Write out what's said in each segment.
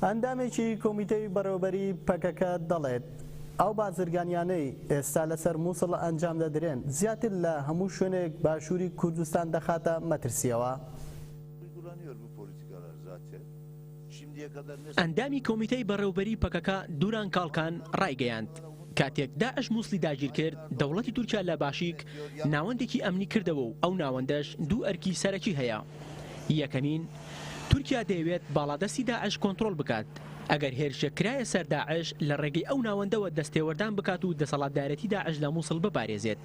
ئەندامێکی کۆمیتەی بەڕێوەبەری پەکەکە دەڵێت، ئەو بازرگانیانەی ئێستا لەسەر موسڵ ئەنجام دەدرێن زیاتر لە هەموو شوێنێک باشووری کوردستان دەخاتە مەترسییەوە. ئەندامی کۆمیتەی بەڕێوبەری پەکەکە دوران کاڵکان ڕایگەیاند، کاتێک داعش موسڵی داگیرکرد، دەوڵەتی تورکیا لە باشیک ناوەندێکی ئەمنی کردەوە و ئەو ناوەندەش دوو ئەرکی سەرەکی هەیە. یەکەمین، تورکیا دەیەوێت باڵادەستی داعش کۆنترۆڵ بکات، ئەگەر هێرشێک کرایە سەر داعش لە ڕێگەی ئەو ناوەندەوە دەستێوەردان بکات و دەسەڵاتدارێتی داعش لە موسڵ بپارێزێت.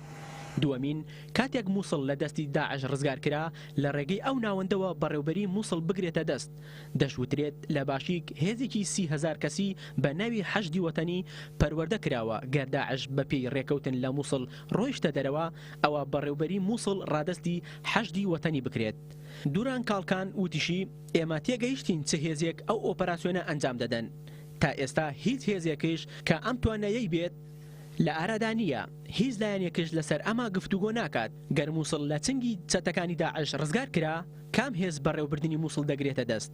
دووەمین، کاتێک موسڵ لە دەستی داعش ڕزگار کرا، لە ڕێگەی ئەو ناوەندەوە بەڕێوبەری موسڵ بگرێتە دەست. دەشوترێت لە باشیک هێزێکی 30,000 کەسی بە ناوی حەشدی وەتەنی پەروەردە کراوە، گەر داعش بەپێی ڕێکەوتن لە موسڵ ڕۆیشتە دەرەوە، ئەوا بەڕێوبەری موسڵ ڕادەستی حەشدی وەتەنی بکرێت. دوران کاڵکان وتیشی، ئێمە تێگەیشتین چ هێزێک ئەو ئۆپەراسیۆنە ئەنجام دەدەن، تا ئێستا هیچ هێزێکش کە ئەم توانایەی بێت لە ئارادا نییە، هیچ لایەنێکش لەسەر ئەمە گفتوگۆ ناکات، گەر موسڵ لە چنگی چەتەکانی داعش ڕزگار کرا، کام هێز بەڕێوبردنی موسڵ دەگرێتە دەست؟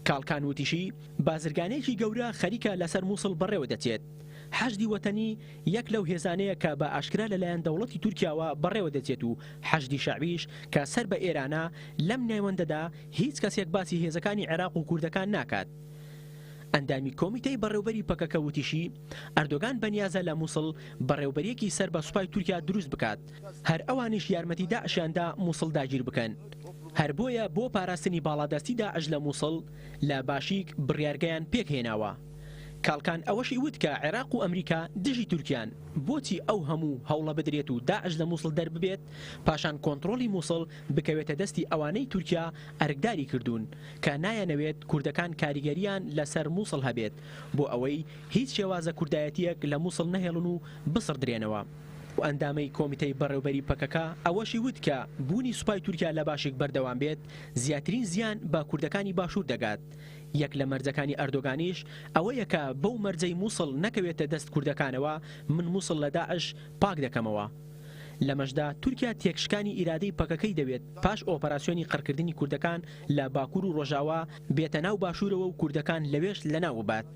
کاڵکان وتیشی، بازرگانییەکی گەورە خەریکە لەسەر موسڵ بەڕێوە دەچێت. حەشدی وەتەنی یەک لەو هێزانەیە کە بە ئاشکرا لەلایەن دەوڵەتی تورکیاوە بەڕێوە دەچێت و حەشدی شەعبیش کە سەر بە ئێرانە، لەم نێوەندەدا هیچ کەسێک باسی هێزەکانی عێراق و کوردەکان ناکات. ئەندامی کۆمیتەی بەڕێوبەری پەکەکە وتیشی، ئەردۆگان بەنیازە لە موسڵ بەڕێوبەریەکی سەر بە سوپای تورکیا دروست بکات، هەر ئەوانیش یارمەتی داعشیان دا موسڵ داگیر بکەن، هەر بۆیە بۆ پاراستنی باڵادەستی داعش لە موسڵ لە باشیک بڕیارگەیان پێکهێناوە. کاڵکان ئەوەشی وت کە عێراق و ئەمریکا دژی تورکیان، بۆچی ئەو هەموو هەوڵە بدرێت و داعش لە موسڵ دەرببێت، پاشان کۆنتڕۆڵی موسڵ بکەوێتە دەستی ئەوانەی تورکیا ئەرکداری کردوون کە نایانەوێت کوردەکان کاریگەرییان لەسەر موسڵ هەبێت بۆ ئەوەی هیچ شێوازە کوردایەتییەک لە موسڵ نەهێڵن و بسڕدرێنەوە. ئەندامەی کۆمیتەی بەڕێوبەری پەکەکە ئەوەشی وت کە بوونی سوپای تورکیا لە باشیک بەردەوام بێت زیاترین زیان بە کوردەکانی باشوور دەگات، یەک لە مەرجەکانی ئەردۆگانیش ئەوەیە کە بەو مەرجەی موسڵ نەکەوێتە دەست کوردەکانەوە من موسڵ لە داعش پاک دەکەمەوە. لەمەشدا تورکیا تێکشکانی ئیرادەی پەکەکەی دەوێت پاش ئۆپەراسیۆنی قڕکردنی کوردەکان لە باکور و ڕۆژاوا بێتە ناو باشورەوە و کوردەکان لەوێش لەناو ببات.